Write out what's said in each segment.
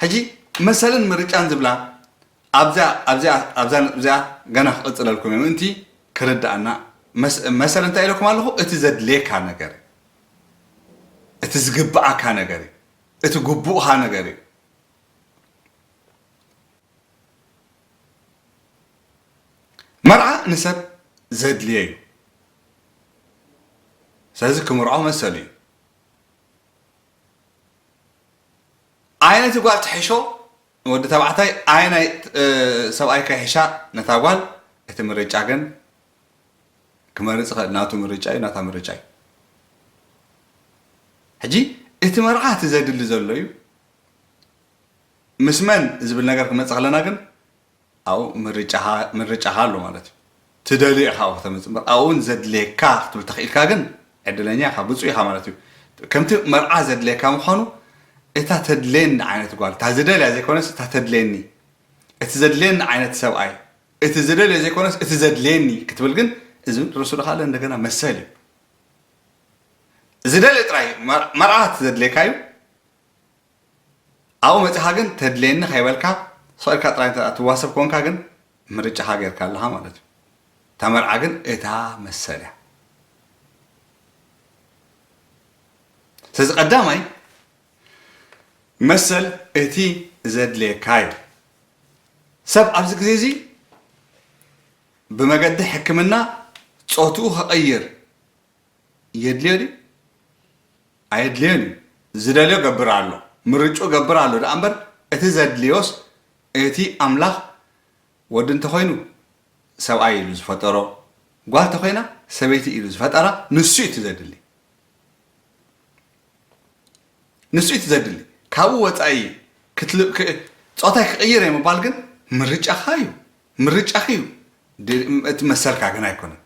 ሕጂ መሰልን ምርጫን ዝብላ ኣብዛ ኣብዚኣ ኣብዛ ነጥቢ እዚኣ ገና ክቕፅለልኩም እየ፣ ምእንቲ ክርድኣና። መስ- መሰል እንታይ ኢለኩም ኣለኹ? እቲ ዘድልየካ ነገር እዩ፣ እቲ ዝግብኣካ ነገር እዩ፣ እቲ ግቡእኻ ነገር እዩ። መርዓ ንሰብ ዘድልዮ እዩ። ስለዚ ክምርዖ መሰሉ እዩ። ኣየነይቲ ጓል ትሕሾ ንወዲ ተባዕታይ፣ ኣየናይ ሰብኣይ ከይሕሻ ነታ ጓል፣ እቲ ምርጫ ግን ክመርጽ ይኽእል። ናቱ ምርጫ እዩ፣ ናታ ምርጫ እዩ። ሕጂ እቲ መርዓ እቲ ዘድሊ ዘሎ እዩ። ምስ መን ዝብል ነገር ክመጽእ ከለና ግን ኣብኡ ምርጫኻ ምርጫኻ ኣሎ ማለት እዩ። ትደልዮ ኢኻ ኣብኡ ከተምጽእ እምበር፣ ኣብኡ እውን ዘድልየካ ክትብል ተኽኢልካ ግን ዕድለኛ ኢኻ፣ ብፁዕ ኢኻ ማለት እዩ። ከምቲ መርዓ ዘድልየካ ምዃኑ፣ እታ ተድልየኒ ዓይነት ጓል፣ እታ ዝደልያ ዘይኮነስ እታ ተድልየኒ፣ እቲ ዘድልየኒ ዓይነት ሰብኣይ፣ እቲ ዝደልዮ ዘይኮነስ እቲ ዘድልየኒ ክትብል ግን፣ እዚ እውን ርእሱ ድኻ ኣለ እንደገና መሰል እዩ። ዝደልዮ ጥራይ መር- መርዓ እቲ ዘድልየካ እዩ። ኣብኡ መጺኻ ግን ተድልየኒ ከይበልካ፣ ስቕ ኢልካ ጥራይ እንተ ትዋሰብ ኮንካ ግን ምርጫኻ ጌርካ ኣለኻ ማለት እዩ። እታ መርዓ ግን እታ መሰል እያ። ስለዚ ቀዳማይ መሰል እቲ ዘድልየካ እዩ። ሰብ ኣብዚ ግዜ እዚ ብመገዲ ሕክምና ጾትኡ ክቕይር የድልዮ ድዩ? ኣየድልዮን እዩ። ዝደልዮ ገብር ኣሎ፣ ምርጭኡ ገብር ኣሎ ደኣ እምበር፣ እቲ ዘድልዮስ እቲ ኣምላኽ፣ ወዲ እንተኾይኑ ሰብኣይ ኢሉ ዝፈጠሮ፣ ጓል እንተኾይና ሰበይቲ ኢሉ ዝፈጠራ፣ ንሱ እዩ እቲ ዘድሊ። ንሱ እዩ እቲ ዘድሊ። ካብኡ ወጻኢ ክትል- ክ- ጾታይ ክቕይር እየ ምባል ግን ምርጫኻ እዩ፣ ምርጫኺ እዩ። ድ- እቲ መሰልካ ግን ኣይኮነን።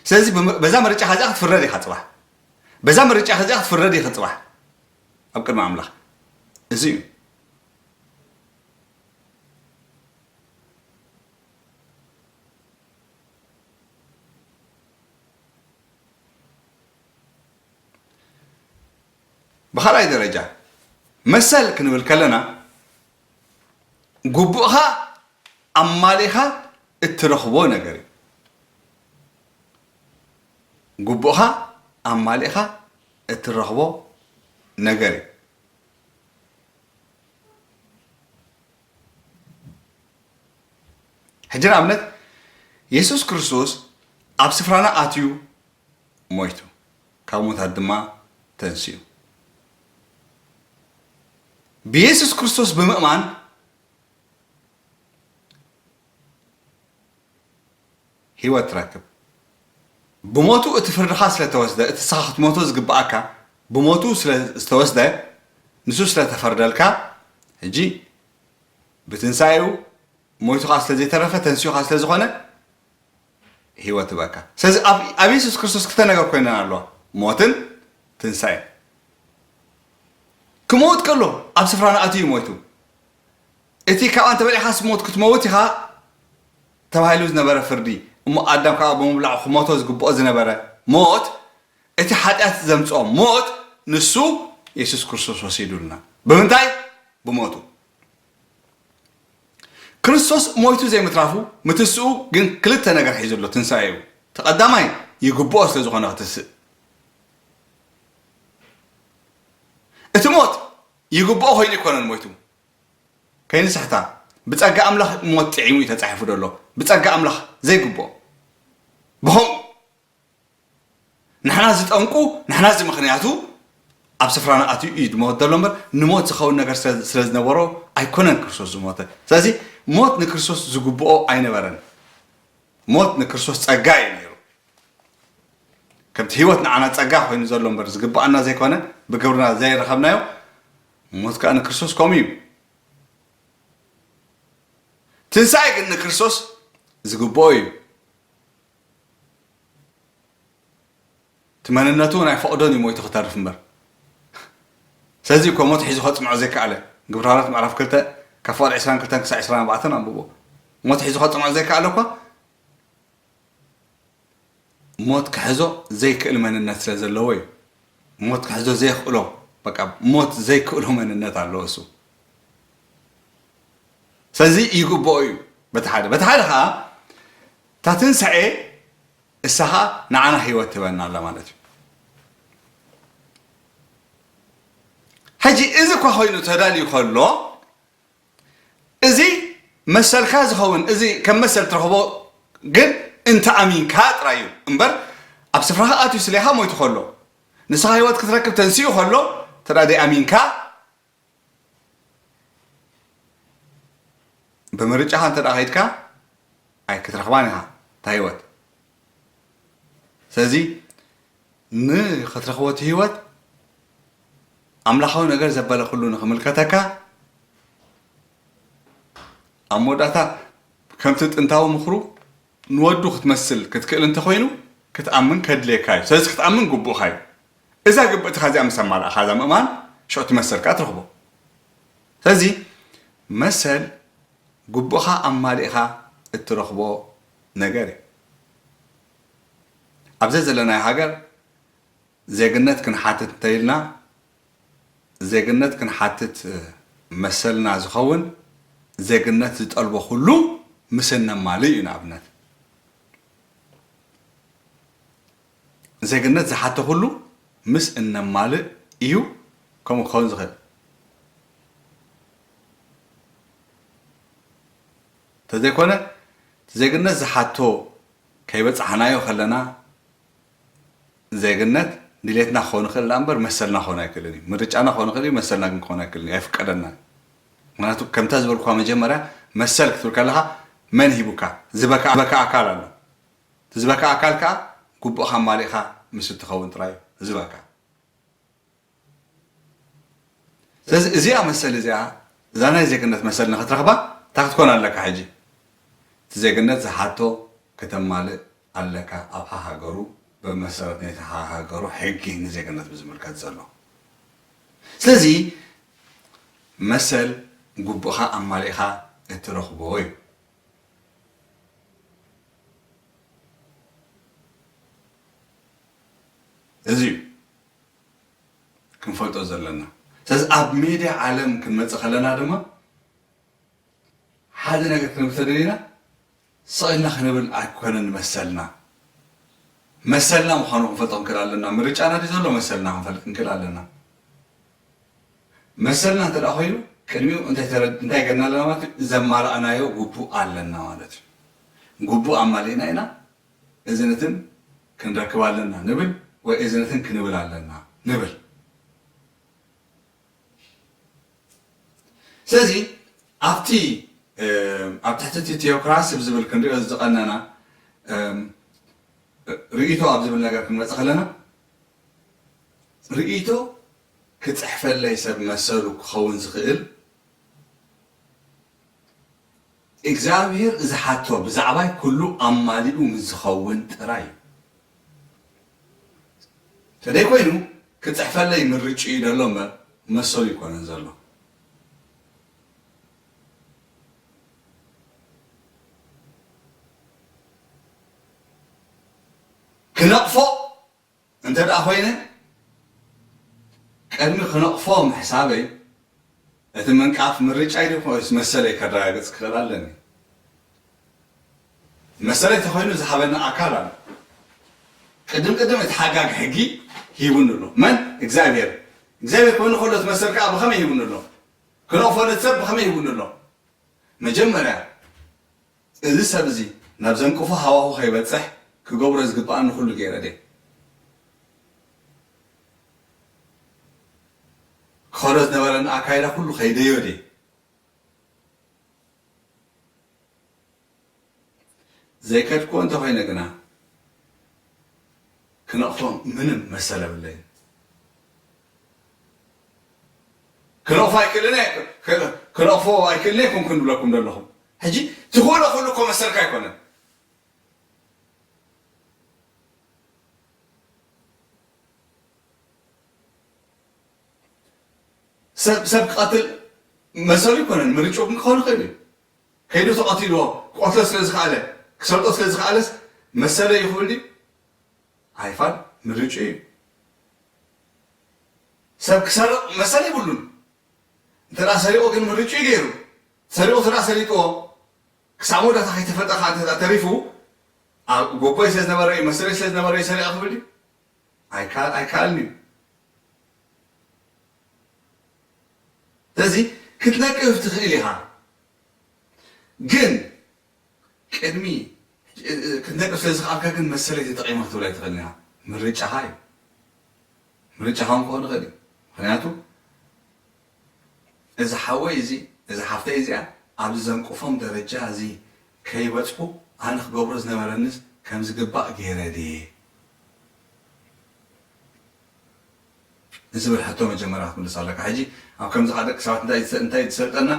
ስለዚ ብም- በዛ ምርጫኻ እዚኣ ክትፍረድ ኢኻ ጽባሕ፣ በዛ ምርጫኻ እዚኣ ክትፍረድ ኢኻ ጽባሕ ኣብ ቅድሚ ኣምላኽ። እዚ እዩ። ብኻልኣይ ደረጃ መሰል ክንብል ከለና፣ ግቡእኻ ኣማሊእኻ እትረኽቦ ነገር እዩ። ግቡእኻ ኣማሊእኻ እትረኽቦ ነገር እዩ። ሕጂ ንኣብነት፣ የሱስ ክርስቶስ ኣብ ስፍራና ኣትዩ ሞይቱ፣ ካብ ሙታት ድማ ተንሲኡ። ብየሱስ ክርስቶስ ብምእማን ህይወት ትረክብ። ብሞቱ እቲ ፍርድኻ ስለ ተወስደ፣ እቲ ንስኻ ክትሞቶ ዝግብኣካ ብሞቱ ስለ ዝተወስደ፣ ንሱ ስለ ተፈርደልካ፣ ሕጂ ብትንሳኤኡ ሞይቱ ኸኣ ስለ ዘይተረፈ፣ ተንሲኡ ኸኣ ስለ ዝኾነ፣ ህይወት ትበካ። ስለዚ ኣብ ኣብ የሱስ ክርስቶስ ክልተ ነገር ኮይነን ኣለዋ፣ ሞትን ትንሳኤን። ክመውት ከሎ ኣብ ስፍራና ኣትዩ ሞይቱ። እቲ ካብኣ እንተበሊዕኻስ ሞት ክትመውት ኢኻ ተባሂሉ ዝነበረ ፍርዲ፣ እሞ ኣዳም ካብኣ ብምብላዑ ክሞቶ ዝግብኦ ዝነበረ ሞት፣ እቲ ሓጢኣት ዘምጽኦ ሞት ንሱ የሱስ ክርስቶስ ወሲዱልና። ብምንታይ? ብሞቱ። ክርስቶስ ሞይቱ ዘይምትራፉ፣ ምትስኡ ግን ክልተ ነገር ሒዙ ኣሎ ትንሳኤኡ። እቲ ቀዳማይ ይግብኦ ስለ ዝኾነ ክትስእ። እቲ ሞት ይግብኦ ኮይኑ ኣይኮነን ሞይቱ። ከይንስሕታ፣ ብጸጋ ኣምላኽ ሞት ጥዒሙ እዩ ተጻሒፉ ዘሎ። ብጸጋ ኣምላኽ ዘይግብኦ። ብኸምኡ ንሕና ዝጠንቁ፣ ንሕና እዚ ምኽንያቱ ኣብ ስፍራና ኣትዩ እዩ ዝሞት ዘሎ እምበር፣ ንሞት ዝኸውን ነገር ስለ ስለ ዝነበሮ ኣይኮነን ክርስቶስ ዝሞተ። ስለዚ ሞት ንክርስቶስ ዝግብኦ ኣይነበረን። ሞት ንክርስቶስ ጸጋ እዩ ነይሩ። ከምቲ ህይወት ንዓና ጸጋ ኮይኑ ዘሎ እምበር ዝግብኣና ዘይኮነ፣ ብግብርና ዘይረኸብናዮ፣ ሞት ከኣ ንክርስቶስ ከምኡ እዩ። ትንሳኤ ግን ንክርስቶስ ዝግብኦ እዩ። እቲ መንነቱ እውን ኣይፈቕዶን እዩ ሞይቱ ክተርፍ እምበር። ስለዚ እኮ ሞት ሒዙ ከጽንዖ ዘይከኣለ፣ ግብረ ሃዋርያት ምዕራፍ ክልተ ካብ ፍቕዲ ዕስራን ክልተን ክሳዕ ዕስራን ኣርባዕተን ኣንብቦ። ሞት ሒዙ ከጽንዖ ዘይከኣለ እኳ፣ ሞት ክሕዞ ዘይክእል መንነት ስለ ዘለዎ እዩ። ሞት ክሕዞ ዘይክእሎ፣ በቃ ሞት ዘይክእሎ መንነት ኣለዎ እሱ። ስለዚ ይግብኦ እዩ። በቲ ሓደ በቲ ሓደ ከዓ እታ ትንሳኤ እሳ ከዓ ንዓና ህይወት ትበና ኣላ ማለት እዩ። ሕጂ እዚ እኳ ኮይኑ ተዳልዩ ከሎ፣ እዚ መሰልካ ዝኸውን፣ እዚ ከም መሰል ትረኽቦ ግን እንተ ኣሚንካ ጥራይ እዩ እምበር፣ ኣብ ስፍራኻ ኣትዩ ስሌኻ ሞይቱ ከሎ፣ ንስኻ ህይወት ክትረክብ ተንሲኡ ከሎ፣ ተዳ ደይ ኣሚንካ፣ ብምርጫኻ እንተ ደኣ ኸይድካ፣ ኣይ ክትረኽባን ኢኻ እታ ህይወት። ስለዚ ንኽትረኽቦ እቲ ህይወት፣ ኣምላኻዊ ነገር ዘበለ ኩሉ ንኽምልከተካ፣ ኣብ መወዳእታ ከምቲ ጥንታዊ ምኽሩ ንወዱ ክትመስል ክትክእል እንተኾይኑ፣ ክትኣምን ከድልየካ እዩ። ስለዚ ክትኣምን ግቡእኻ እዩ። እዛ ግብእትኻ እዚኣ ምስ ኣማላእኻ፣ እዛ ምእማን ሽዑ እቲ መሰል ከኣ ትረኽቦ። ስለዚ መሰል ግቡእኻ ኣማሊእኻ እትረኽቦ ነገር እዩ። ኣብዚ ዘለናዮ ሃገር ዜግነት ክንሓትት እንተኢልና፣ ዜግነት ክንሓትት መሰልና ዝኸውን ዜግነት ዝጠልቦ ኩሉ ምስ እነማልእ እዩ። ንኣብነት ዜግነት ዝሓቶ ኩሉ ምስ እነማልእ እዩ ከምኡ ክኸውን ዝኽእል። እንተዘይኮነ እቲ ዜግነት ዝሓቶ ከይበጻሕናዮ ከለና ዜግነት ድሌትና ክኸውን ይኽእል ደኣ እምበር መሰልና ክኸውን ኣይክእልን እዩ። ምርጫና ክኸውን ይኽእል እዩ፣ መሰልና ግን ክኸውን ኣይክእልን እዩ፣ ኣይፍቀደናን። ምኽንያቱ ከምታ ዝበልኩኻ መጀመርያ መሰል ክትብል ከለኻ መን ሂቡካ? ዝበካ ዝበካ ኣካል ኣሎ። እቲ ዝበካ ኣካል ከኣ ግቡእኻ ኣማሊእኻ ምስ እትኸውን ጥራይ እዩ ዝበካ። ስለዚ እዚኣ መሰል እዚኣ፣ እዛ ናይ ዜግነት መሰል ንኽትረኽባ እንታይ ክትኮን ኣለካ? ሕጂ እቲ ዜግነት ዝሓቶ ከተማልእ ኣለካ፣ ኣብ ሃሃገሩ፣ ብመሰረት ናይቲ ሃሃገሩ ሕጊ ንዜግነት ብዝምልከት ዘሎ። ስለዚ መሰል ግቡእኻ ኣማሊእኻ እትረኽቦ እዩ። እዚ እዩ ክንፈልጦ ዘለና። ስለዚ ኣብ ሜድያ ዓለም ክንመጽእ ከለና ድማ ሓደ ነገር ክንብል ተደሊና ስቕ ኢልና ክንብል ኣይኮነን መሰልና። መሰልና ምዃኑ ክንፈልጦ ክንክእል ኣለና። ምርጫና ድዩ ዘሎ? መሰልና ክንፈልጥ ክንክእል ኣለና። መሰልና እንተ ደኣ ኮይኑ ቅድሚኡ እንታይ ተረ-፣ እንታይ ገርና ኣለና ማለት እዩ? ዘማላእናዮ ግቡእ ኣለና ማለት እዩ። ግቡእ ኣማሊእና ኢና እዝነትን ክንረክብ ኣለና ንብል ወይ እዝነትን ክንብል ኣለና ንብል። ስለዚ ኣብቲ፣ እም፣ ኣብ ትሕቲ እቲ ቴዎክራሲ ብዝብል ክንሪኦ ዝቐነና፣ እም፣ ርእይቶ ኣብ ዝብል ነገር ክንመጽእ ከለና፣ ርእይቶ ክጽሕፈለይ ሰብ መሰሉ ክኸውን ዝኽእል እግዚኣብሔር ዝሓቶ ብዛዕባይ ኩሉ ኣማሊኡ ምስ ዝኸውን ጥራይ እዩ። ተደይ ኮይኑ ክጽሕፈለይ ምርጭ እዩ ዘሎ እምበር መሰሉ ይኮነን ዘሎ። ክነቕፎ እንተ ደኣ ኮይነ፣ ቅድሚ ክነቕፎ ምሕሳበይ፣ እቲ ምንቃፍ ምርጫይ ድዩ ወይስ መሰለይ ከረጋግጽ ክኽእል ኣለኒ? መሰለይ ተኾይኑ ዝሃበኒ ኣካል ኣሎ። ቅድም ቅድም እቲ ሓጋግ ሕጊ ሂቡኒ ኣሎ። መን? እግዚኣብሔር። እግዚኣብሔር ኮይኑ ከሎ እቲ መሰል ከኣ ብኸመይ ሂቡኒ ኣሎ? ክነቕፎ ነቲ ሰብ ብኸመይ ሂቡኒ ኣሎ? መጀመርያ፣ እዚ ሰብ እዚ ናብ ዘንቅፎ ሃዋሁ ከይበጽሕ ክገብሮ ዝግብኣኒ ኩሉ ገይረ ድየ? ክኸዶ ዝነበረኒ ኣካይዳ ኩሉ ከይደዮ ድየ? ዘይከድክዎ እንተኾይነ ግና፣ ክነቕፎ ምንም መሰል የብለይን። ክነቕፎ ኣይክእልን እየ፣ ክ-፣ ክነቕፎ ኣይክእልን እየ ኩን ክንብለኩም ዘለኹም። ሕጂ ትኽእሎ ኩሉ እኮ መሰልካ ኣይኮነን። ሰብ፣ ሰብ ክቐትል መሰሉ ኣይኮነን፣ ምርጫኡ ግን ክኸውን ይኽእል እዩ። ከይዱ ተቐቲልዎ፣ ክቐትሎ ስለ ዝኸኣለ፣ ክሰልጦ ስለ ዝኸኣለስ መሰለይ እዩ ክብል ድዩ? ኣይፋል፣ ምርጫኡ እዩ። ሰብ ክሰርቕ መሰል የብሉን። እንተ ደኣ ሰሪቑ ግን ምርጫኡ እዩ ገይሩ። ሰሪቑ ስራሕ ሰሊጥዎ ክሳብ መወዳእታ ከይተፈልጠ ከዓ እንተ ተሪፉ ኣብ ጎቦይ ስለ ዝነበረ እዩ መሰለይ ስለ ዝነበረ እዩ ሰሪቐ ክብል ድዩ? ኣይከኣልን እዩ። ስለዚ ክትነቅፍ ትኽእል ኢኻ፣ ግን ቅድሚ ክትነቅፍ ስለ ዝኸኣልካ ግን መሰለይ ተጠቒመ ክትብል ኣይትኽእልን ኢኻ። ምርጫኻ እዩ። ምርጫኻ እውን ክኸውን ይኽእል እዩ። ምኽንያቱ እዚ ሓወይ እዚ፣ እዛ ሓፍተይ እዚኣ ኣብዚ ዘንቅፎም ደረጃ እዚ ከይበጽሑ ኣነ ክገብሮ ዝነበረንስ ከም ዝግባእ ገይረ ድየ? ዝብል ሕቶ መጀመርያ ክትምልስ ኣለካ። ሕጂ ኣብ ከምዚ ከዓ ደቂ ሰባት እንታይ ዝሰ-፣ እንታይ ዝሰልጠና፣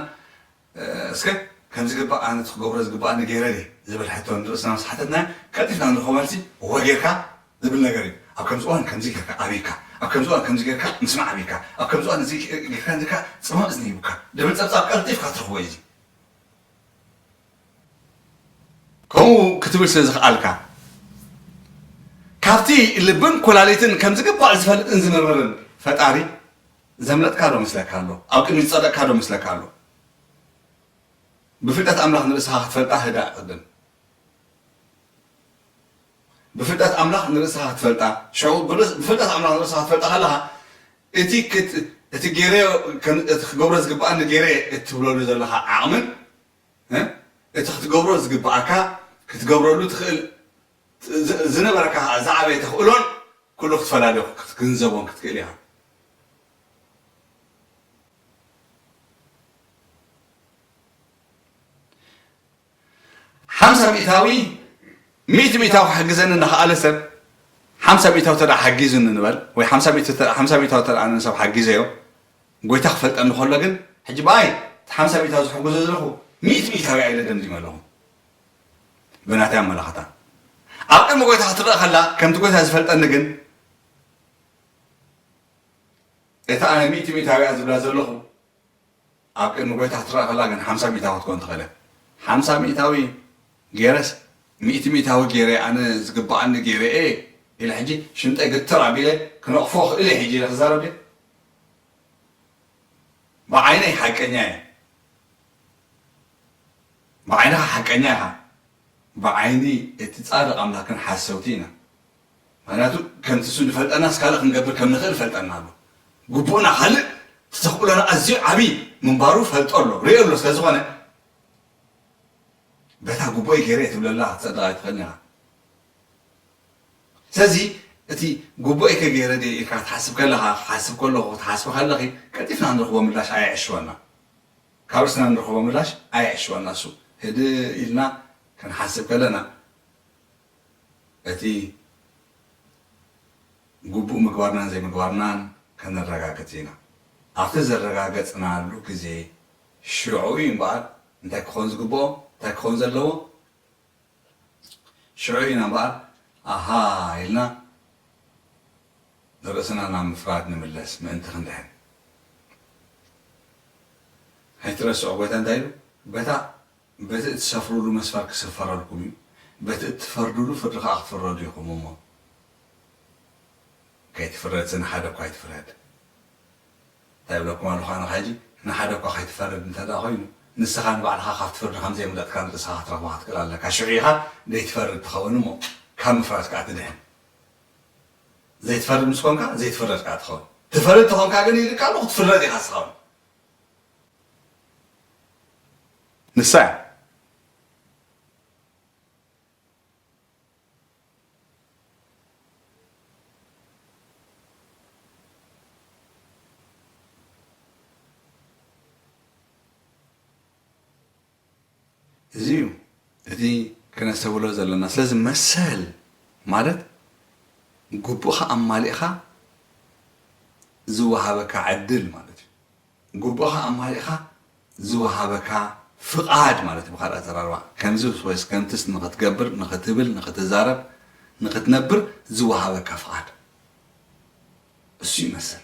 እ፣ እስከ ከም ዝግባእ ኣነ እቲ ክገብሮ ዝግባኣኒ ገይረ ድየ ዝብል ሕቶ ንርእስና ምስ ሓተትና ቀልጢፍና ንረኽቦ መልሲ እወ ጌርካ ዝብል ነገር እዩ። ኣብ ከምዚ እዋን ከምዚ ጌርካ ኣብይካ፣ ኣብ ከምዚ እዋን ከምዚ ጌርካ ምስማዕ ኣብይካ፣ ኣብ ከምዚ እዋን እዚ ጌርካ እንዚካ ጽማም እዝኒ ሂቡካ ዝብል ጸብጻብ ቀልጢፍካ ትረኽቦ እዩ። እዚ ከምኡ ክትብል ስለ ዝኸኣልካ ካብቲ ልብን ኮላሊትን ከም ዝግባእ ዝፈልጥን ዝምርምርን ፈጣሪ ዘምለጥካ ዶ መስለካ ኣሎ? ኣብ ቅድሚ ዝጸደቅካ ዶ መስለካ ኣሎ? ብፍልጠት ኣምላኽ ንርእስኻ ክትፈልጣ ህዳእ ቅድም ብፍልጠት ኣምላኽ ንርእስኻ ክትፈልጣ ሽዑ ብርእስ- ብፍልጠት ኣምላኽ ንርእስኻ ክትፈልጣ ከለኻ እቲ ክት- እቲ ገይረዮ ከም- እቲ ክገብሮ ዝግብኣኒ ገይረ እትብለሉ ዘለኻ ዓቕምን እ? እቲ ክትገብሮ ዝግብኣካ ክትገብረሉ ትኽእል ዝ- ዝነበረካ ዝዓበየ ተኽእሎን ኩሉ ክትፈላለዮ ክትግንዘቦን ክትክእል ኢኻ። ሓምሳ ሚእታዊ ሚእቲ ሚእታዊ ክሕግዘኒ እናኸኣለ ሰብ ሓምሳ ሚእታዊ ተደኣ ሓጊዙ ንንበል ወይ ሓምሳ ሚእቲ ተደኣ- ሓምሳ ሚእታዊ ተደኣ ንሰብ ሓጊዘዮ ጎይታ ክፈልጠኒ ከሎ ግን ሕጂ ብኣይ እቲ ሓምሳ ሚእታዊ ዝሕግዞ ዘለኹ ሚእቲ ሚእታዊ ኣይ ለደምዲመ ኣለኹ ብናተይ ኣመላኽታ ኣብ ቅድሚ ጎይታ ክትረአ ከላ ከምቲ ጎይታ ዝፈልጠኒ ግን እታ ኣነ ሚእቲ ሚእታዊ እያ ዝብላ ዘለኹ ኣብ ቅድሚ ጎይታ ክትረኣ ከላ ግን ሓምሳ ሚእታዊ ክትኮን ትኽእል እያ። ሓምሳ ሚእታዊ ገይረስ ሚእቲ ሚእታዊ ገይረ ኣነ ዝግብኣኒ ገይረ እየ ኢለ ሕጂ ሽምጠይ ግትር ኣቢለ ክነቕፎ ክእል እየ ሕጂ ኢለ ክዛረብ ድየ? ብዓይነይ ሓቀኛ እየ። ብዓይንኻ ሓቀኛ ኢኻ። ብዓይኒ እቲ ጻድቕ ኣምላኽን ሓሰውቲ ኢና። ምኽንያቱ ከምቲ እሱ ዝፈልጠናስ ካልእ ክንገብር ከም ንኽእል ይፈልጠና ኣሎ። ግቡእና ካልእ እቲ ተኽእሎና ኣዝዩ ዓብዪ ምንባሩ ፈልጦ ኣሎ ርእዮ ኣሎ። ስለ ዝኾነ በታ ግቡእይ ገይረ እየ ትብለላ ክትጸድቕ ኣይትኽእልን ኢኻ። ስለዚ እቲ ግቡእይ ከ ገይረ ድየ ኢልካ ክትሓስብ ከለኻ ክትሓስብ ከለኹ ክትሓስቢ ከለኺ ቀልጢፍና ንረኽቦ ምላሽ ኣየዕሽወና። ካብ ርእስና ንረኽቦ ምላሽ ኣየዕሽወና። እሱ ህድእ ኢልና ክንሓስብ ከለና እቲ ግቡእ ምግባርናን ዘይምግባርናን ከነረጋግጽ ኢና። ኣብቲ ዘረጋገጽናሉ ግዜ ሽዑ እዩ እምበኣር እንታይ ክኾን ዝግብኦ እንታይ ክኾን ዘለዎ ሽዑ ኢና እምበኣር ኣሃ ኢልና ንርእስና ናብ ምፍራድ ንምለስ ምእንቲ ክንድሕን። ኣይትረስዖ ጎይታ እንታይ ኢሉ? በታ በቲ እትሰፍሩሉ መስፈር ክስፈረልኩም እዩ፣ በቲ እትፈርዱሉ ፍርዲ ከኣ ክትፍረዱ ኢኹም እሞ ከይትፍረድሲ ንሓደ እኳ ኣይትፍረድ። እንታይ እብለኩም ኣለኹ ኣነ ሕጂ ንሓደ እኳ ከይትፈርድ እንተ ደኣ ኮይኑ ንስኻ ንባዕልኻ ካብቲ ፍርዲ ከም ዘየምለጥካ ንርእስኻ ክትረኽባ ክትክእል ኣለካ። ሽዑ ኢኻ ዘይትፈርድ ትኸውን እሞ ካብ ምፍራድ ከኣ ትድሕን። ዘይትፈርድ ምስ ኮንካ ዘይትፍረድ ከኣ ትኸውን። ትፈርድ ተኾንካ ግን ኢልካ ኣለኹ ክትፍረድ ኢኻ ንስኻ እውን። ንሳ እያ። እዚ እዩ እቲ ክነስተብሎ ዘለና። ስለዚ መሰል ማለት ግቡእኻ ኣማሊእኻ ዝወሃበካ ዕድል ማለት እዩ። ግቡእኻ ኣማሊእኻ ዝወሃበካ ፍቓድ ማለት እዩ። ብኻልእ ኣዘራርባ ከምዚ ወይስ ከምትስ ንኽትገብር፣ ንኽትብል፣ ንኽትዛረብ፣ ንኽትነብር ዝወሃበካ ፍቓድ እሱ ይመስል።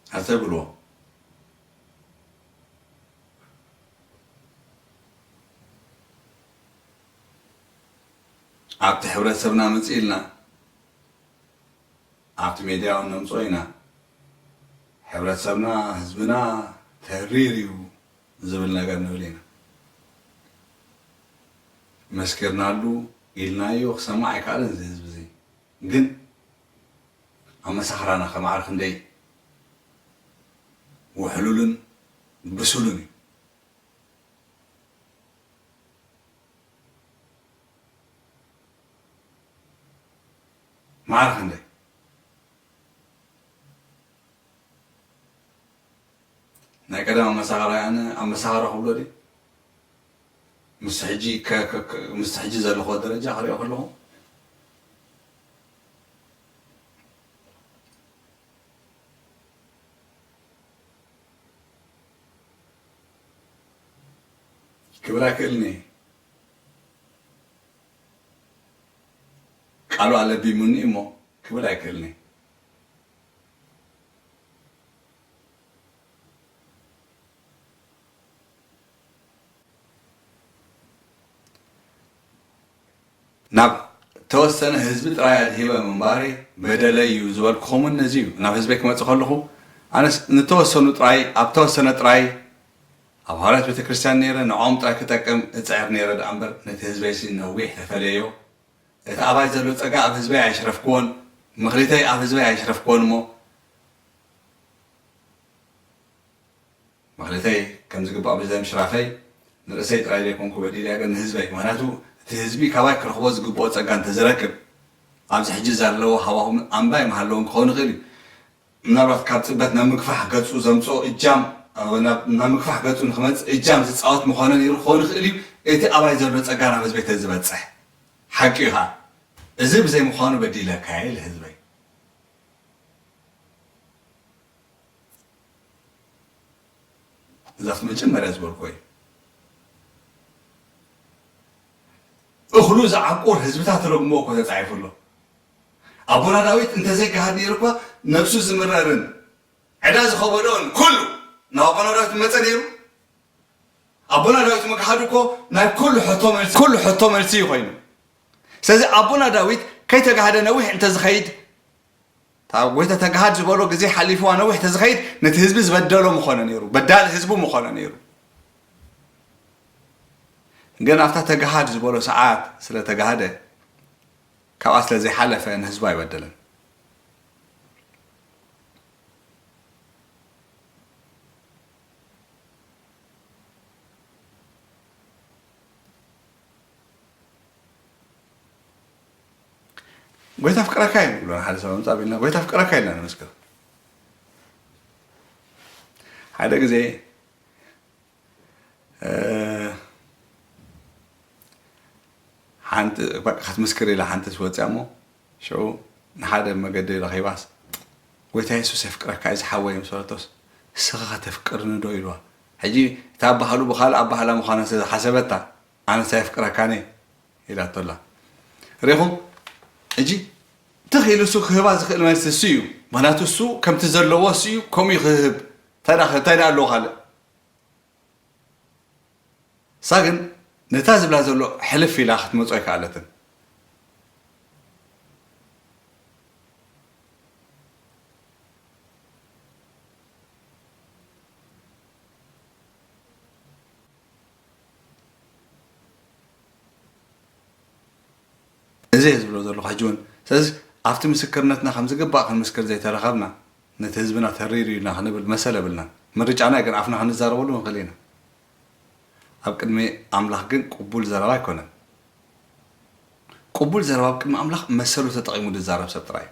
ኣተብልዎ። ኣብቲ ሕብረተሰብና ምጽእ ኢልና ኣብቲ ሜድያ እውን ነምጽኦ ኢና። ሕብረተሰብና፣ ህዝብና ተሪር እዩ ዝብል ነገር ንብል ኢና። መስኪርናሉ ኢልናዮ ክሰማዕ ኣይከኣለን እዚ ህዝቢ እዚ። ግን ኣመሳኽራና ከማዕር ክንደይ ውሕሉልን ብሱልን እዩ። ማዕረ ክንደይ ናይ ቀደም ኣመሳኽራ ኣነ ኣመሳኽራ ክብሎ ድዩ? ምስ ሕጂ ከ-፣ ከ-፣ ከ-፣ ምስ ሕጂ ዘለኹዎ ደረጃ ክሪኦ ከለኹ ክብል ኣይክእልን እየ። ቃሉ ኣለቢሙኒ እሞ ክብል ኣይክእልን እየ። ናብ ተወሰነ ህዝቢ ጥራይ ኣድሂበ ምንባረይ በደለይ እዩ ዝበልኩኹምን ነዚ እዩ። ናብ ህዝበይ ክመጽእ ከለኹ ኣነስ ንተወሰኑ ጥራይ፣ ኣብ ተወሰነ ጥራይ ኣብ ሃዋርያት ቤተ ክርስቲያን ነይረ፣ ንዕኦም ጥራይ ክጠቅም እጽዕር ነይረ ደኣ እምበር ነቲ ህዝበይሲ ነዊሕ ተፈልየዮ። እቲ ኣባይ ዘሎ ጸጋ ኣብ ህዝበይ ኣይሽረፍክዎን፣ ምኽሪተይ ኣብ ህዝበይ ኣይሽረፍክዎን እሞ፣ ምኽሪተይ ከም ዝግባእ ብዘይ ምሽራፈይ ንርእሰይ ጥራይ ዘይኮንኩ በዲለያ፣ ግን ንህዝበይ። ምኽንያቱ እቲ ህዝቢ ካባይ ክረኽቦ ዝግብኦ ጸጋ እንተዝረክብ፣ ኣብዚ ሕጂ ዘለዎ ሃዋሁን ኣምባይ ምሃለውን ክኸውን ይኽእል እዩ። ምናልባት ካብ ጽበት ናብ ምግፋሕ ገጹ ዘምጽኦ እጃም፣ ናብ፣ ናብ ምግፋሕ ገጹ ንኽመጽእ እጃም ዝጻወት ምኾነ ነይሩ ክኸውን ይኽእል እዩ። እቲ ኣባይ ዘሎ ጸጋ ናብ ህዝበይ ተዝበጽሕ ሓቂ እዩ ኸኣ። እዚ ብዘይ ምዃኑ በዲለካ ኢለ ህዝበይ። እዛ መጀመርያ ዝበልኩ እዩ። እኽሉ ዝዓቁር ህዝብታት ረግሞ እኮ ተጻሒፉ ኣሎ። ኣቦና ዳዊት እንተዘይገሃድ ነይሩ እኳ ነብሱ ዝምረርን ዕዳ ዝኸበዶን ኩሉ ናብ ኣቦና ዳዊት መጸ ነይሩ። ኣቦና ዳዊት ምግሃዱ እኮ ናይ ኩሉ ሕቶ መልሲ፣ ኩሉ ሕቶ መልሲ እዩ ኮይኑ። ስለዚ ኣቦና ዳዊት ከይተጋህደ ነዊሕ እንተዝኸይድ፣ እታ ጎይታ ተጋሃድ ዝበሎ ግዜ ሓሊፍዋ ነዊሕ ተዝኸይድ ነቲ ህዝቢ ዝበደሎ ምኾነ ነይሩ፣ በዳሊ ህዝቡ ምኾነ ነይሩ። ግን ኣብታ ተጋሃድ ዝበሎ ሰዓት ስለ ተጋሃደ፣ ካብኣ ስለ ዘይሓለፈ ንህዝቡ ኣይበደለን። ጎይታ ፍቅረካ እዩ ንብሎ፣ ንሓደ ሰብ ኣምጻእ ቢልና፣ ጎይታ ፍቅረካ ኢልና ንመስክር። ሓደ ግዜ እ፣ ሓንቲ በቃ ክትምስክር ኢላ ሓንቲ ትወፅያ እሞ፣ ሽዑ ንሓደ መገዲ ረኺባስ፣ "ጎይታ የሱስ የፍቅረካ እዩ ዝሓወይ" ምስ በለቶስ፣ "ንስኻ ኸ ተፍቅርኒ ዶ?" ኢልዋ። ሕጂ እታ ኣባህሉ ብኻልእ ኣባህላ ምዃና ስለ ዝሓሰበታ፣ "ኣነስ ኣየፍቅረካን እየ" ኢላቶ ኣላ። ርኢኹም? ሕጂ ትኽ ኢሉ እሱ ክህባ ዝኽእል መልሲ እሱ እዩ። ምኽንያቱ እሱ ከምቲ ዘለዎ እሱ እዩ፣ ከምኡ እዩ ክህብ። እንታይ ደኣ፣ እንታይ ደኣ ኣለዎ ካልእ? እሳ ግን ነታ ዝብላ ዘሎ ሕልፍ ኢላ ክትመጾ ኣይከኣለትን። እዚ እየ ዝብሎ ዘለኹ ሕጂ እውን። ስለዚ ኣብቲ ምስክርነትና ከም ዝግባእ ክንምስክር ዘይተረኸብና፣ ነቲ ህዝብና ተሪር እዩ ኢልና ክንብል መሰል የብልናን። ምርጫና ግን ኣፍና ክንዛረበሉ ንኽእል ኢና። ኣብ ቅድሚ ኣምላኽ ግን ቅቡል ዘረባ ኣይኮነን። ቅቡል ዘረባ ኣብ ቅድሚ ኣምላኽ መሰሉ ተጠቒሙ ዝዛረብ ሰብ ጥራይ እዩ።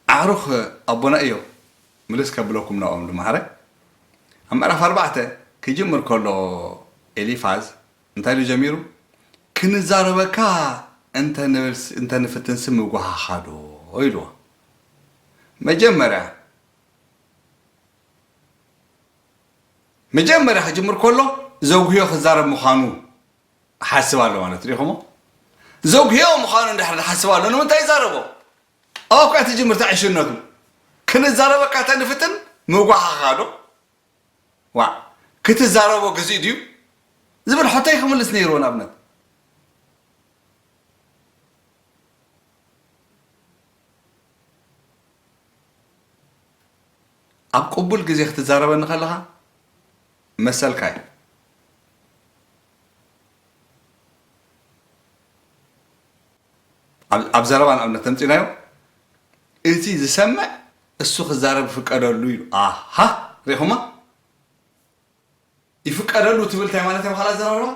ኣዕሩኽ ኣቦና ኢዮብ ምልስ ከብለኩም ናብኦም ዝመሃረ። ኣብ ምዕራፍ ኣርባዕተ ክጅምር ከሎ ኤሊፋዝ እንታይ ኢሉ ጀሚሩ? "ክንዛረበካ እንተ ንብል ስ-፣ እንተ ንፍትንሲ ምጓሃኻ ዶ?" ኢልዎ። መጀመርያ፣ መጀመርያ ክጅምር ከሎ ዘጉህዮ ክዛረብ ምዃኑ ሓስብ ኣሎ ማለት ሪኢኹሞ? ዘጉህዮ ምዃኑ እንድሕር ዝሓስብ ኣሎ፣ ንምንታይ ይዛረቦ? ኣብኡ እኳ ትጅምር ተዕሽነቱ። ክንዛረበካ ተንፍትን ምጓሓኻ ዶ? ዋዕ፣ ክትዛረቦ ግዜኡ ድዩ? ዝብል ሕቶይ ክምልስ ነይርዎ። ንኣብነት፣ ኣብ ቅቡል ግዜ ክትዛረበኒ ከለኻ መሰልካ እዩ። ኣብ ኣብ ዘረባ ንኣብነት ተምጺናዮ፣ እቲ ዝሰምዕ እሱ ክዛረብ ይፍቀደሉ ኢሉ። ኣሃ፣ ሪኹማ? ይፍቀደሉ ትብል እንታይ ማለት እያ? ብኻልእ ኣዘራርባ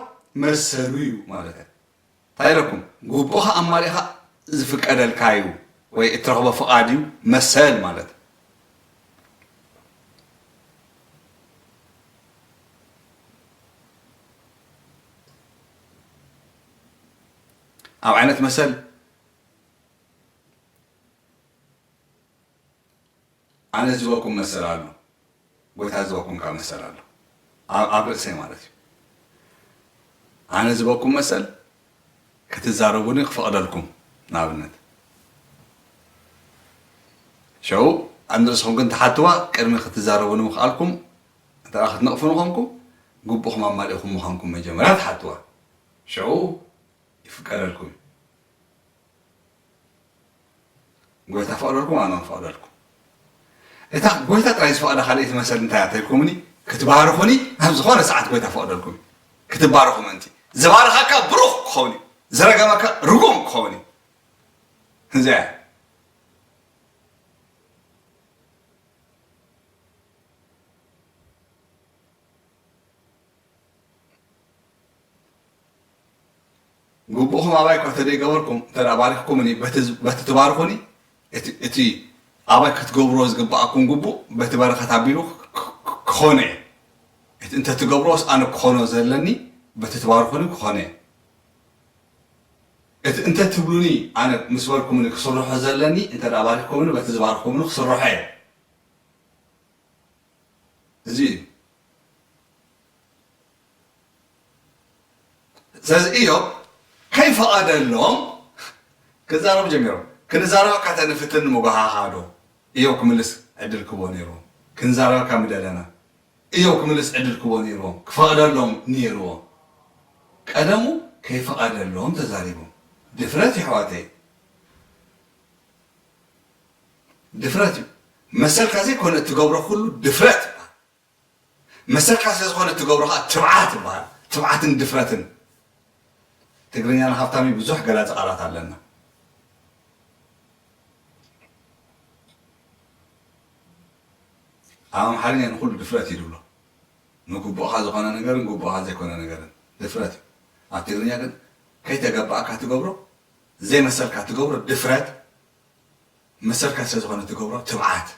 መሰሉ እዩ ማለት እያ። እንታይ ኢለኩም? ግቡእኻ ኣማሊእኻ ዝፍቀደልካ እዩ ወይ እትረኽቦ ፍቓድ እዩ መሰል ማለት። ኣብ ዓይነት መሰል ኣነ ዝበኩም መሰል ኣሎ፣ ጎይታ ዝበኩም ከኣ መሰል ኣሎ። ኣብ ኣብ ርእሰይ ማለት እዩ። ኣነ ዝበኩም መሰል ክትዛረቡኒ ክፈቕደልኩም፣ ንኣብነት። ሸው ኣብ ንርእስኹም ግን ትሓትዋ፣ ቅድሚ ክትዛረቡኒ ምኽኣልኩም፣ እንተ ደኣ ክትነቕፉኒ ኾንኩም፣ ግቡእኹም ኣማሊእኹም ምዃንኩም መጀመርያ ትሓትዋ። ሸው ይፍቀደልኩም እዩ። ጎይታ ፈቕደልኩም፣ ኣነ እውን ፈቕደልኩም። እታ ጎይታ ጥራይ ዝፈቕዳ ካልኣይቲ መሰል እንታይ እያ ተልኩምኒ? ክትባርኹኒ ኣብ ዝኾነ ሰዓት ጎይታ ፈቕደልኩም እዩ። ክትባረኹ ምእንቲ። ዝባረኻካ ብሩኽ ክኸውን እዩ። ዝረገመካ ርጉም ክኸውን እዩ። እዚኣ እያ። ግቡእኹም ኣባይ እኳ እንተደይገበርኩም፣ እንተ ደኣ ባሪኽኩምኒ፣ በቲ ዝ-፣ በቲ ትባርኹኒ፣ እቲ፣ እቲ ኣባይ ክትገብርዎ ዝግብኣኩም ግቡእ፣ በቲ በረኸት ኣቢሉ ክ-፣ ክ-፣ ክ-፣ ክኾነ እየ። እቲ እንተ ትገብርዎስ ኣነ ክኾኖ ዘለኒ፣ በቲ ትባርኹኒ ክኾነ እየ። እቲ እንተ ትብሉኒ፣ ኣነ ምስ በልኩምኒ ክስርሖ ዘለኒ፣ እንተ ደኣ ባሪኽኩምኒ፣ በቲ ዝባርኹምኒ ክስርሖ እየ። እዚ እዩ። ስለዚ ኢዮብ ከይፈቐደሎም ክዛረቡ ጀሚሮም። "ክንዛረበካ ተንፍትን ምጓሃኻ ዶ?" ኢዮብ ክምልስ ዕድል ክቦ ነይርዎ። "ክንዛረበካ ምደለና?" ኢዮብ ክምልስ ዕድል ክቦ ነይርዎ። ክፈቕደሎም ነይርዎ። ቀደሙ ከይፈቐደሎም ተዛሪቦም። ድፍረት ይሕዋተይ። ድፍረት እዩ። መሰልካ ዘይኮነ እትገብሮ ኩሉ ድፍረት ይበሃል። መሰልካ ስለ ዝኾነ እትገብሮ ኸዓ ትብዓት ይበሃል። ትብዓትን ድፍረትን። ትግርኛና ሃብታም እዩ፣ ብዙሕ ገላፂ ቃላት ኣለና። ኣብ ኣምሓርኛ ንኹሉ ድፍረት እዩ ዝብሎ። ንግቡእኻ ዝኾነ ነገርን ግቡእኻ ዘይኮነ ነገርን ድፍረት እዩ። ኣብ ትግርኛ ግን ከይተገባእካ ትገብሮ፣ ዘይመሰልካ ትገብሮ ድፍረት፣ መሰልካ ስለ ዝኾነ ትገብሮ ትብዓት።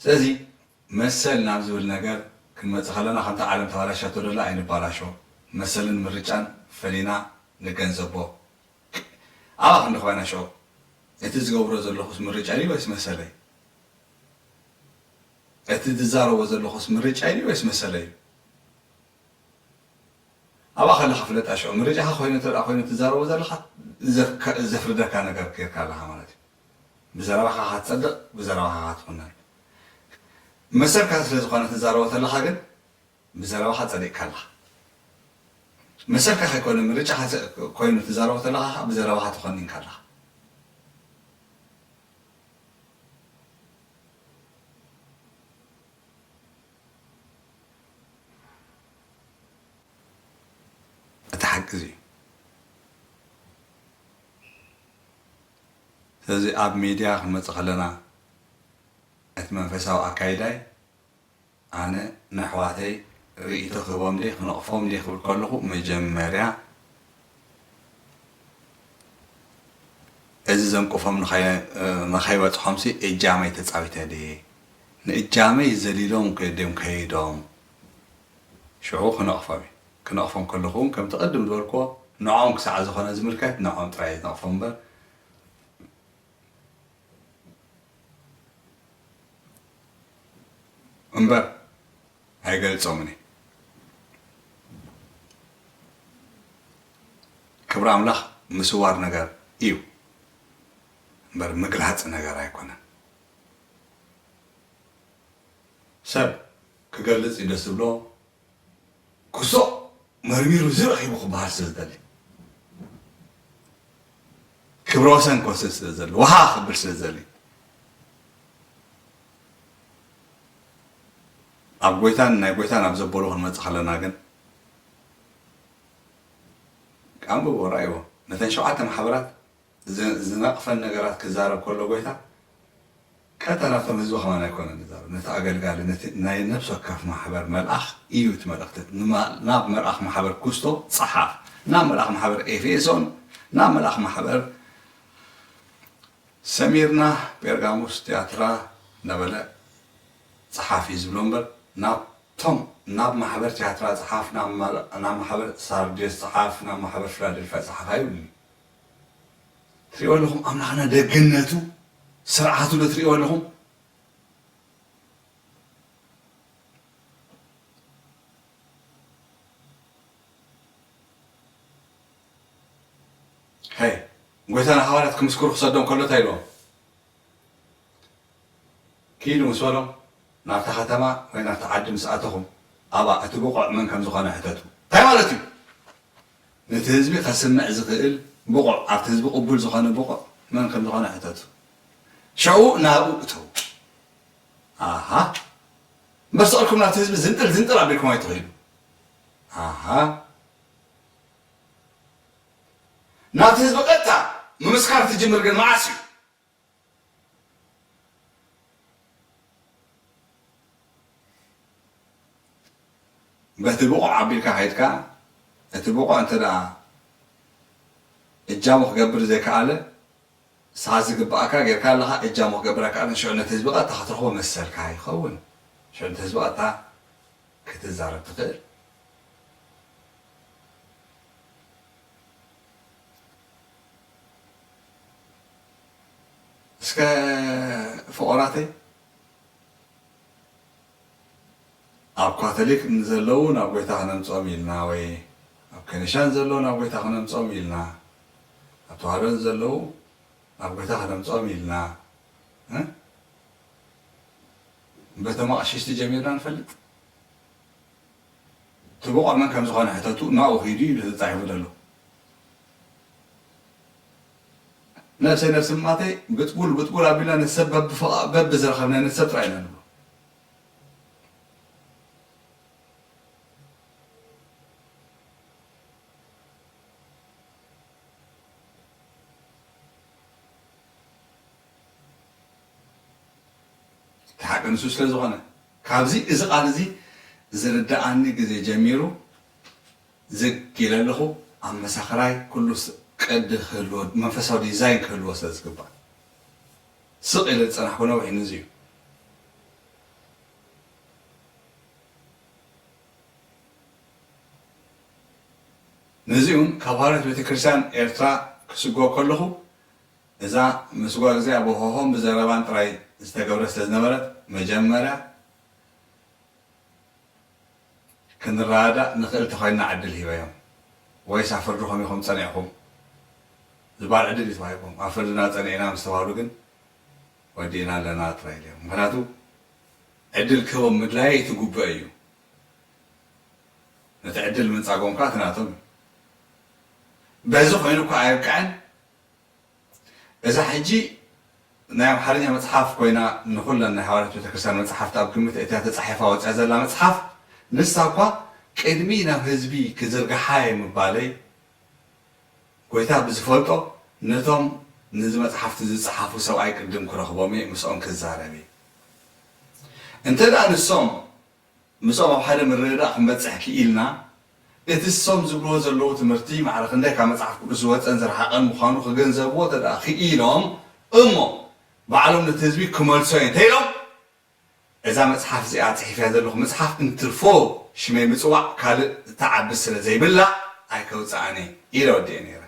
ስለዚ መሰል ናብ ዝብል ነገር ክንመጽእ ከለና፣ ከምቲ ዓለም ተባላሻቶ ዘላ ኣይንባላሾ። መሰልን ምርጫን ፈሊና ንገንዘቦ። ኣብኣ ክንዲ ኮይና ሽዑ፣ እቲ ዝገብሮ ዘለኹስ ምርጫ ድዩ ወይስ መሰለይ? እቲ ዝዛረቦ ዘለኹስ ምርጫ ድዩ ወይስ መሰለይ እዩ? ኣብኣ ከለኻ ፍለጣ ሽዑ፣ ምርጫኻ ኮይኑ እንተ ደኣ ኮይኑ፣ ትዛረቦ ዘለኻ ዘፍ-፣ ከ-፣ ዘፍርደካ ነገር ጌርካ ኣለኻ ማለት እዩ። ብዘረባኻ ኢኻ ትጸድቕ፣ ብዘረባኻ ኢኻ ትኹነን። መሰልካ ስለ ዝኾነ ትዛረቦ ተለኻ ግን፣ ብዘረባኻ ጸዲቕካ ኣለኻ። መሰልካ ከይኮነ፣ ምርጫኻ ተ-፣ ኮይኑ ትዛረቦ ተለኻ ኸኣ፣ ብዘረባኻ ተኾኒንካ ኣለኻ። እቲ ሓቂ እዚ እዩ። ስለዚ ኣብ ሚድያ ክንመጽእ ከለና፣ እቲ መንፈሳዊ ኣካይዳይ፣ ኣነ ንኣሕዋተይ ርእይቶ ክህቦም ድየ ክነቕፎም ድየ ክብል ከለኹ፣ መጀመርያ እዚ ዘንቅፎም ንኸይ-፣ ንኸይበጽሖምሲ እጃመይ ተጻዊተ ድየ? ንእጃመይ ዘሊሎም ከ-፣ ድዮም ከይዶም? ሽዑ ክነቕፎም እየ። ክነቕፎም ከለኹ እውን ከምቲ ቅድም ዝበልክዎ፣ ንዕኦም ክሳዕ ዝኾነ ዝምልከት ንዕኦም ጥራይ እየ ዝነቕፎም እምበር፣ እምበር፣ ኣይገልጾምን እየ። ክብሪ ኣምላኽ ምስዋር ነገር እዩ እምበር ምግላጽ ነገር ኣይኮነን። ሰብ ክገልጽ እዩ ደስ ዝብሎ፣ ክሶ መርሚሩ እዚ ረኺቡ ክበሃል ስለ ዝደሊ፣ ክብረ ወሰን ክወስድ ስለ ዝደሊ፣ ውሃ ክብል ስለ ዝደሊ፣ ኣብ ጎይታን ናይ ጎይታን ኣብ ዘበሉ ክንመጽእ ከለና ግን፣ ኣንብቦ፣ ርኣይዎ። ነተን ሸውዓተ ማሕበራት ዝ-፣ ዝነቕፈን ነገራት ክዛረብ ከሎ ጎይታ፣ ቀጥታ ናብቶም ህዝቢ ከማን ኣይኮነን ዝዛረብ። ነቲ ኣገልጋሊ፣ ነቲ ናይ ነፍሲ ወከፍ ማሕበር መልኣኽ እዩ እቲ መልእኽቲ። ንማ-፣ ናብ መልኣኽ ማሕበር ኩስቶ ጸሓፍ፣ ናብ መልኣኽ ማሕበር ኤፌሶን፣ ናብ መልኣኽ ማሕበር ሰሚርና፣ ጴርጋሙስ፣ ትያትራ እናበለ ጸሓፍ እዩ ዝብሎ እምበር፣ ናብቶም፣ ናብ ማሕበር ትያትራ ጸሓፍ፣ ናብ ማል-፣ ናብ ማሕበር ሳርዴስ ጸሓፍ፣ ናብ ማሕበር ፊላደልፍያ ጸሓፍ ኣይብሉን። ትሪእዎ ኣለኹም ኣምላኽና ደግነቱ፣ ስርዓቱ ዶ ትሪእዎ ኣለኹም? ሄይ፣ ጎይታ ንሃዋርያት ክምስክሩ ክሰዶም ከሎ እንታይ ኢልዎም? ኪዱ ምስ በሎም፣ ናብታ ከተማ ወይ ናብታ ዓዲ ምስ ኣተኹም፣ ኣብኣ እቲ ብቑዕ መን ከም ዝኾነ ሕተቱ። እንታይ ማለት እዩ? ነቲ ህዝቢ ከስምዕ ዝኽእል ብቑዕ፣ ኣብቲ ህዝቢ ቅቡል ዝኾነ ብቑዕ መን ከም ዝኾነ ሕተቱ። ሽዑ ናብኡ እተዉ። ኣሃ። እምበር ስቕ ኢልኩም ናብቲ ህዝቢ ዝንጥል ዝንጥል ኣቢልኩም ኣይትኸይዱ። ኣሃ። ናብቲ ህዝቢ ቀጥታ ምምስካር ትጅምር ግን መዓስ እዩ? በቲ ብቑዕ ኣቢልካ ከይድካ፣ እቲ ብቑዕ እንተ ደኣ እጃሙ ክገብር ዘይከኣለ፣ ንስኻ ዝግብኣካ ጌርካ ኣለኻ፣ እጃሙ ክገብር ኣይከኣለን። ሽዑ ነቲ ህዝቢ ቀጥታ ክትረኽቦ መሰልካ ይኸውን። ሽዑ ነቲ ህዝቢ ቀጥታ ክትዛረብ ትኽእል። እስከ ፍቑራተይ፣ ኣብ ካቶሊክ ንዘለዉ ናብ ጎይታ ክነምጽኦም ኢልና፣ ወይ ኣብ ከኒሻ ንዘለዉ ናብ ጎይታ ክነምጽኦም ኢልና፣ ኣብ ተዋህዶ ንዘለዉ ናብ ጎይታ ክነምጽኦም ኢልና፣ እ? በቶም ኣቕሽሽቲ ጀሚርና ንፈልጥ። እቲ ብቑዕ መን ከም ዝኾነ ሕተቱ፣ ናብኡ ኺዱ ኢሉ ተጻሒፉ ዘሎ። ነብሰይ ነብሲ ማተይ ብጥቡል ብጥቡል ኣቢልና ነቲ ሰብ በብፍቓ-፣ በብዝረኸብናዮ ነቲ ሰብ ጥራይ ኢና ንብሎ። እቲ ሓቂ ንሱ ስለ ዝኾነ፣ ካብዚ እዚ ቃል እዚ ዝርድኣኒ ግዜ ጀሚሩ ዝግ ኢለ ኣለኹ። ኣብ መሳኽራይ ኩሉ ስ-፣ ቅዲ ክህልዎ፣ መንፈሳዊ ዲዛይን ክህልዎ ስለ ዝግባእ፣ ስቕ ኢለ ዝጸናሕኩ ነዊሕ እዩ። ነዚ እዩ። ነዚ እውን ካብ ሃዋርያት ቤተ ክርስቲያን ኤርትራ ክስጎ ከለኹ፣ እዛ ምስጓግ እዚኣ ብሆሆን ብዘረባን ጥራይ ዝተገብረ ስለ ዝነበረት፣ መጀመርያ ክንረዳዳእ ንኽእል እንተኾይንና ዕድል ሂበዮም። ወይስ ኣብ ፍርድኹም ኢኹም ጸኒዕኩም ዝበሃል ዕድል እዩ ተዋሂብዎም። ኣብ ፍርድና ጸኒዕና ምስ ተባህሉ ግን፣ ወዲእና ኣለና ጥራይ ኢሎም። ምኽንያቱ፣ ዕድል ክህቦም ምድላየይ እቲ ግቡእ እዩ። ነቲ ዕድል ምንጻጎም ከኣ እቲ ናቶም እዩ። በዚ ኮይኑ እኳ ኣየብቅዐን። እዛ ሕጂ ናይ ኣምሓርኛ መጽሓፍ ኮይና፣ ንኹለን ናይ ሃዋርያት ቤተክርስትያን መጽሓፍቲ ኣብ ግምት እትያ ተጻሒፋ ወጽያ ዘላ መጽሓፍ፣ ንሳ እኳ ቅድሚ ናብ ህዝቢ ክዝርግሓ እየ ምባለይ፣ ጎይታ ብዝፈልጦ፣ ነቶም ነዚ መጽሓፍቲ ዝጸሓፉ ሰብኣይ ቅድም ክረኽቦም እየ፣ ምስኦም ክዛረብ እየ። እንተ ደኣ ንሶም ምስኦም ኣብ ሓደ ምርድዳእ ክንበጽሕ ክኢልና፣ እቲ እሶም ዝብልዎ ዘለዉ ትምህርቲ ማዕረ ክንደይ ካብ መጽሓፍ ቅዱስ ዝወጸን ዝረሓቐን ምዃኑ ክግንዘብዎ እንተ ደኣ ክኢሎም እሞ፣ ባዕሎም ነቲ ህዝቢ ክመልሶ እየ እንተ ኢሎም፣ እዛ መጽሓፍ እዚኣ ጽሒፈያ ዘለኹ መጽሓፍ እንትርፎ ሽመይ ምጽዋዕ ካልእ እትዓቢ ስለ ዘይብላ ኣይከውጽኣን እየ ኢለ ወዲኤ ነይረ።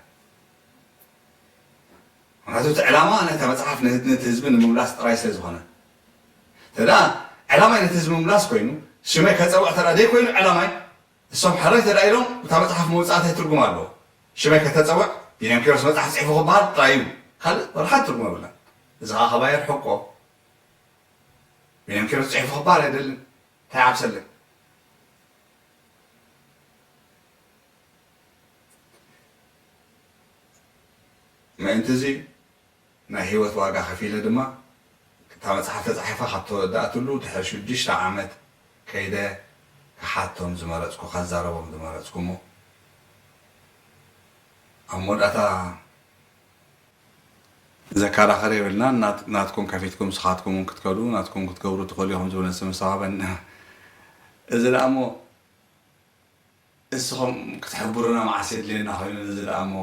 ምኽንያቱ እቲ ዕላማ ናይታ መጽሓፍ ነ-፣ ነቲ ህዝቢ ንምምላስ ጥራይ ስለ ዝኾነ። እንተ ደኣ ዕላማይ ነቲ ህዝቢ ምምላስ ኮይኑ፣ ሽመይ ከጸውዕ ተራ ዘይኮይኑ ዕላማይ፣ እሶም ሕራይ ተዳ ኢሎም እታ መጽሓፍ መውጻእታይ ትርጉም ኣለዎ። ሽመይ ከተጸውዕ ቢንያም ኪሮስ መጽሓፍ ጽሒፉ ክበሃል ጥራይ እዩ። ካልእ ወላ ሓንቲ ትርጉም የብላን። እዚ ኸዓ ከባየር ሕቆ ቢንያም ኪሮስ ጽሒፉ ክበሃል ኣይደልን። እንታይ ዓብሰለይ? ምእንቲ እዚ ናይ ህይወት ዋጋ ከፊለ ድማ እታ መጽሓፍ ተጻሒፋ ካብ ተወዳእትሉ ድሕሪ ሽዱሽተ ዓመት ከይደ ክሓቶም ዝመረጽኩ፣ ከዛረቦም ዝመረጽኩ እሞ ኣብ መወዳእታ ዘከራኸር የብልና። ናት-፣ ናትኩም ከፊትኩም ንስኻትኩም እውን ክትከዱ፣ ናትኩም ክትገብሩ ትኽእሉ ኢኹም ዝብል ንስምሳባበን። እዚ ደኣ እሞ እስኹም ክትሕብሩና መዓስ የድልየና ኮይኑ፣ እዚ ደኣ እሞ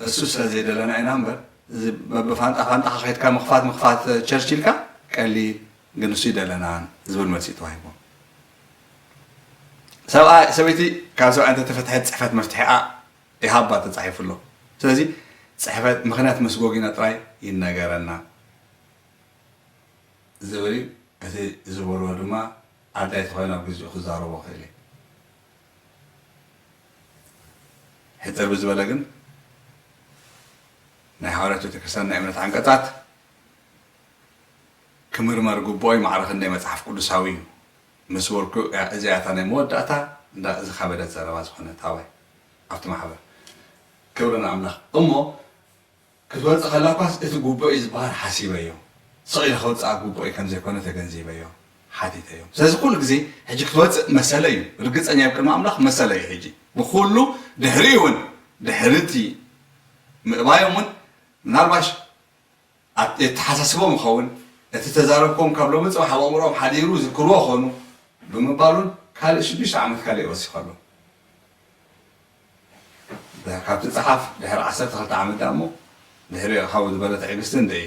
እሱ ስለ ዘይደለና ኢና እምበር፣ እዚ በብፋንጣ ፋንጣኻ ከይድካ ምኽፋት ምኽፋት ቸርች ኢልካ ቀሊል፣ ግን እሱ ይደለናን ዝብል መልሲ እዩ ተዋሂብዎ። ሰብኣይ፣ ሰበይቲ ካብ ሰብኣይ እንተተፈትሐት ጽሕፈት መፍትሒኣ ይሃባ ተጻሒፉ ኣሎ። ስለዚ ጽሕፈት ምኽንያት መስጎጊና ጥራይ ይነገረና ዝብል እዩ። እቲ ዝበልዎ ድማ ኣድላይ ተኾይኑ ኣብ ግዜኡ ክዛረቦ ክእል እየ። ሕጽር ብዝበለ ግን ናይ ሃዋርያት ቤተክርስትያን ናይ እምነት ዓንቀጻት ክምርመር ግቡኦ እዩ። ማዕረ ክንደይ መጽሓፍ ቅዱሳዊ እዩ ምስ በልኩ፣ እዚኣ እታ ናይ መወዳእታ እንዳ ዝኸበደት ዘረባ ዝኾነት ኣባይ ኣብቲ ማሕበር። ክብሪ ንኣምላኽ። እሞ ክትወጽእ ከላ እኳስ እቲ ግቡእ እዩ ዝበሃል ሓሲበዮ። ስቕ ኢለ ከውጽኣ ግቡእ እዩ ከም ዘይኮነ ተገንዚበዮ፣ ሓቲተዮ። ስለዚ ኩሉ ግዜ ሕጂ ክትወጽእ መሰለ እዩ። ርግጸኛ ኣብ ቅድሚ ኣምላኽ መሰለ እዩ። ሕጂ ብኩሉ ድሕሪኡ እውን፣ ድሕሪ እቲ ምእባዮም እውን ምናልባሽ ኣት-፣ የተሓሳስቦም ይኸውን። እቲ ተዛረብኮም ካብ ሎሚ ጽባሕ ኣብ ኣእምሮኦም ሓዲሩ ዝክርዎ ኾኑ ብምባሉን ካልእ ሽዱሽተ ዓመት ካልእ ይወሲኸሎም። ካብቲ ጸሓፍ ድሕሪ ዓሰርተ ክልተ ዓመት ደኣ እሞ ድሕሪኡ ሓው ዝበለ ትዕግስቲ እንድዒ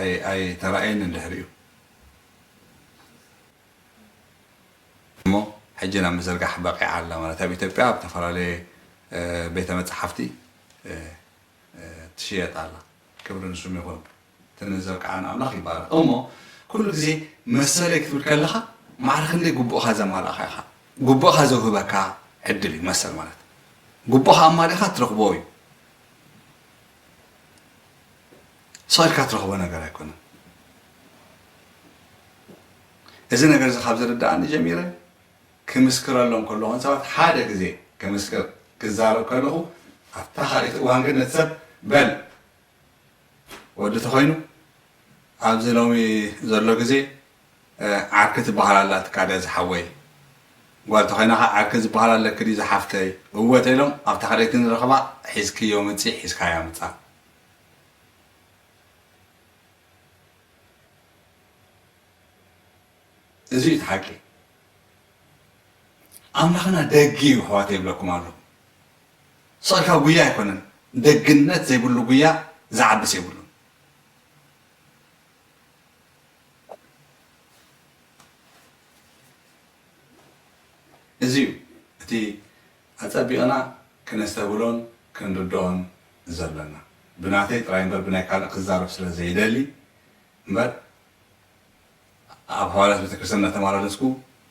ኣይ-፣ ኣይተራእየንን ድሕሪኡ። እሞ ሕጂ ናብ ምዝርጋሕ በቒዓ ኣላ ማለት ኣብ ኢትዮጵያ ኣብ ዝተፈላለየ፣ እ፣ ቤተ መጻሕፍቲ፣ እ፣ እ፣ ትሽየጥ ኣላ። ክብሪ ንስሙ ይኹን። እቲ ንዘብቅዓና ኣምላኽ ይባረኽ። እሞ ኩሉ ግዜ መሰለይ ክትብል ከለኻ ማዕረ ክንደይ ግቡእኻ ዘማልእኻ ኢኻ። ግቡእኻ ዘውህበካ ዕድል እዩ መሰል ማለት። ግቡእኻ ኣማሊእኻ ትረኽቦ እዩ። ስቕ ኢልካ ትረኽቦ ነገር ኣይኮነን። እዚ ነገር እዚ ካብ ዝርድኣኒ ጀሚረ ክምስክረሎም ከለኹ፣ ንሰባት ሓደ ግዜ ክምስክር ክዛረብ ከለኹ፣ ኣብታ ካልኣይቲ እዋን ግን ነቲ ሰብ በል ወዲ ተኾይኑ ኣብዚ ሎሚ ዘሎ ግዜ፣ እ፣ ዓርኪ ትበሃል ኣላ ትካደ ዝሓወይ። ጓል ተኾይና ኸዓ ዓርኪ ዝበሃል ኣለኪ ድዩ ዝሓፍተይ? እወ ተኢሎም ኣብታ ካልኣይቲ ንረኽባ ሒዝክዮ ምጺ፣ ሒዝካያ ምጻ። እዚ እዩ እቲ ሓቂ። ኣምላኽና ደጊ እዩ ኣሕዋት ይብለኩም ኣለኹ። ስቕ ኢልካ ጉያ ኣይኮነን። ደግነት ዘይብሉ ጉያ ዝዓብስ የብሉን። እዚ እዩ እቲ ኣጸቢቕና ክነስተብህሎን ክንርድኦን ዘለና። ብናተይ ጥራይ እምበር ብናይ ካልእ ክዛረብ ስለ ዘይደሊ እምበር ኣብ ኣባላት ቤተክርስትያን እናተመላለስኩ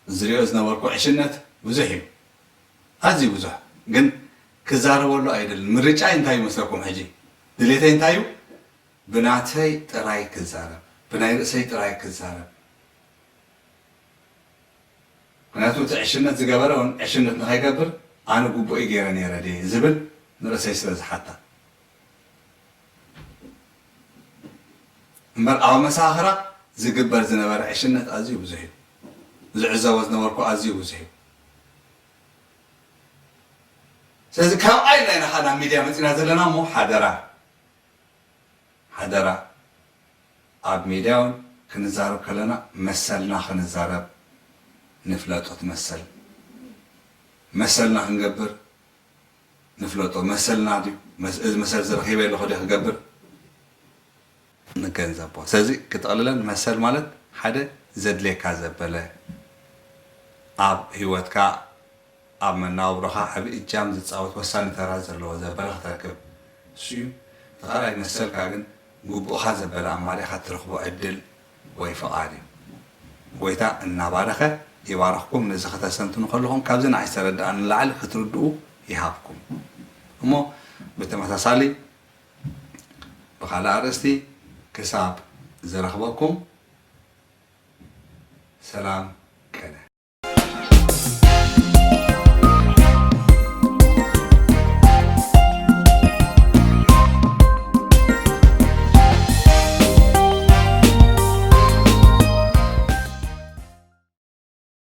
ዝሪኦ ዝነበርኩ ዕሽነት ብዙሕ እዩ። ኣዝዩ ብዙሕ። ግን ክዛረበሉ ኣይደልን። ምርጫይ እንታይ ይመስለኩም ሕጂ? ድሌተይ እንታይ እዩ? ብናተይ ጥራይ ክዛረብ፣ ብናይ ርእሰይ ጥራይ ክዛረብ። ምክንያቱ እቲ ዕሽነት ዝገበረ እውን ዕሽነት ንኸይገብር ኣነ ግቡእይ ገይረ ነይረ ድየ ዝብል ንርእሰይ ስለ ዝሓታ። እምበር ኣብ ኣመሳኽራ ዝግበር ዝነበረ ዕሽነት ኣዝዩ ብዙሕ እዩ። ዝዕዘቦ ዝነበርኩ ኣዝዩ ብዙሕ እዩ። ስለዚ ካብኣ ኢልና ኢና ኸዓ ናብ ሚድያ መፂና ዘለና እሞ ሓደራ፣ ሓደራ ኣብ ሚድያ እውን ክንዛረብ ከለና መሰልና ክንዛረብ ንፍለጦ። እቲ መሰል መሰልና ክንገብር ንፍለጦ። መሰልና ድዩ? መስ-፣ እዚ መሰል እዚ ረኺበ ኣለኹ ድየ ክገብር? ንገንዘቦ። ስለዚ ክጠቕልለን መሰል ማለት ሓደ ዘድልየካ ዘበለ ኣብ ህይወትካ ኣብ መናብሮኻ ዓቢ እጃም ዝጻወት ወሳኒ ተራ ዘለዎ ዘበለ ክትረክብ። እሱ እዩ። እቲ ካልኣይ መሰልካ ግን ግቡእኻ ዘበለ ኣማሊእኻ እትረኽቦ ዕድል ወይ ፍቓድ እዩ። ጎይታ እናባረኸ ይባርኽኩም። ነዚ ከተስተንትኑ ከለኹም ካብዚ ንዓይ ዝተረድኣኒ ንላዕሊ ክትርድኡ ይሃብኩም። እሞ ብተመሳሳሊ ብኻልእ ኣርእስቲ ክሳብ ዝረኽበኩም ሰላም